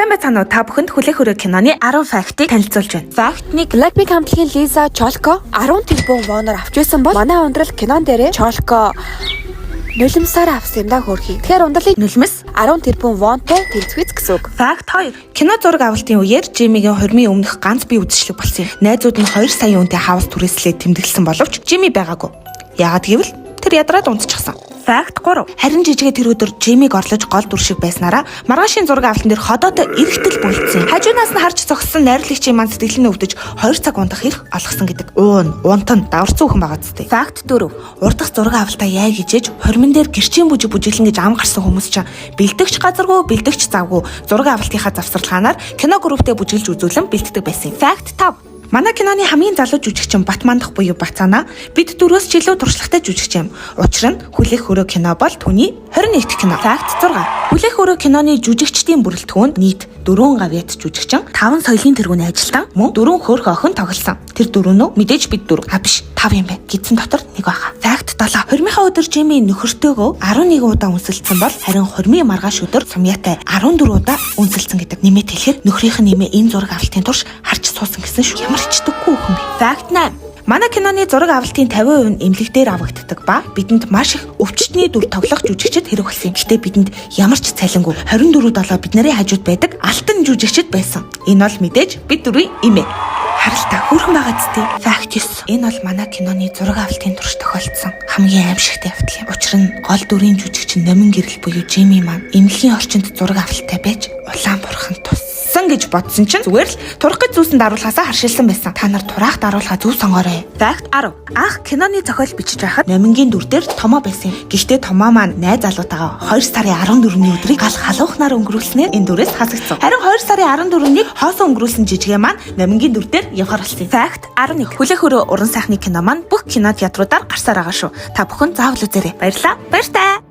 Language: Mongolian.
Сайн байцгаана уу? Та бүхэнд Хүлээх өрөө киноны 10 fact ыг танилцуулж байна. Fact 1. Blackpink хамтлагийн Лиза Cholko 10 тэрбум воноор авч байсан бол манай Ундрал кинон дээрээ Cholko нулимсаар авсан юм да, хөөрхий. Тэгэхээр Ундралыг Нулимс. 10 тэрбум вонтой тэнцвэц гэсэн үг. Fact 2. Кино зураг авалтын үеэр Жимигийн хурмын өмнөх ганц бие үзэсгэлэг болсон юм. Найзууд нь 2 сая үнэтэй house түрээслээд тэмдэглэсэн боловч Жими байгаагүй. Яагаад гэвэл тэр ядраад унтчихсан. Fact 3. Харин жижигээ тэр өдөр Жимиг орлож гол дүр шиг байснараа маргаашийн зураг авалтан дээр ходоодоо эрэхтэл бүлдсэн. Хажуунаас нь харж зогссон найруулагчийн маань сэтгэл нь өвдөж 2 цаг унтах эрх олгосон гэдэг. Уун, унтан даварцсан үхэн байгаа зү. Fact 4. Урдах зураг авалтаа яа гэжээж хурмын дээр гэрчийн бүжиг бүжиглэн гэж ам гарсан хүмүүс чинь бэлдэгч газаргүй, бэлдэгч завгүй зураг авалтынхаа завсарлагаанаар кино групптэй бүжиглж үзүүлэн бэлддэг байсан юм. Fact 5. Манай киноны хамгийн залуу жүжигчин Батмандах буюу Бацаана бид дөрвөөс ч илүү туршлагатай жүжигчин юм. Учир нь Хүлээх өрөө кино бол түүний 21 дэх кино. Fact 6. Хүлээх өрөө киноны жүжигчдийн бүрэлдэхүүнд нийт 4 гавьяат жүжигчин, 5 соёлын тэргүүний ажилтан, мөн 4 хөөрхөн охин тоглосон. Тэр дөрөв нь мэдээж бид дөрөв. А биш, 5 юм байна. Гэдсэн дотор нэг байгаа. Fact 7. Хурмынхаа өдөр Жими нөхөртөөгөө 11 удаа үнсэлцсэн бол харин хурмын маргааш өдөр Сумьятай 14 удаа үнсэлцэн гэдэг. Нэмээд хэлэхэд нөхрийнх нь нэмээ энэ зураг авалтын турш харж суусан гэсэн шүү. Ямар хичдэггүй хүн бэ? Fact 8. Манай киноны зураг авалтын 50% нь эмнэлэг дээр авагддаг ба бидэнд маш их өвчтний дүр тоглох жүжигчид хэрэг болсон юм. Гэхдээ бидэнд ямар ч цалингүй 24 7 бид нарын хажууд байдаг алтан жүжигчид байсан. Энэ бол мэдээж бид дөрвийн эмээ. Харалта, хөөрхөн байгаа зү. Fact 9. Энэ бол манай киноны зураг авалтын турш тохиолдсон хамгийн аимшигтай явдал юм. Учир нь гол дүрийн жүжигчин Номин Гэрэл буюу Жими маань эмнэлгийн орчинд зураг авалттай байж улаан бурхан туссан гэж бодсон чинь зүгээр л турах гэж зүүсэн даруулгасаа харшилсан байсан. Та нар тураах даруулгаа зөв сонгоорой. Fact 10. Анх киноны зохиол бичиж байхад Номингийн дүр дээр Томоо байсан юм. Гэхдээ Томоо маань найз залуутайгаа 2 сарын 14-ний өдрийг гал халуухнаар өнгөрүүлснээр энэ дүрээс хасагдсан. Харин 2 сарын 14-нийг хоосон өнгөрүүлсэн жижигээ маань Номингийн дүр дээр явахар болсон юм. Fact 11. Хүлээх өрөө уран сайхны кино маань бүх кино театруудаар гарсаар байгаа шүү. Та бүхэн заавал үзээрэй. Баярлалаа. Баяртай.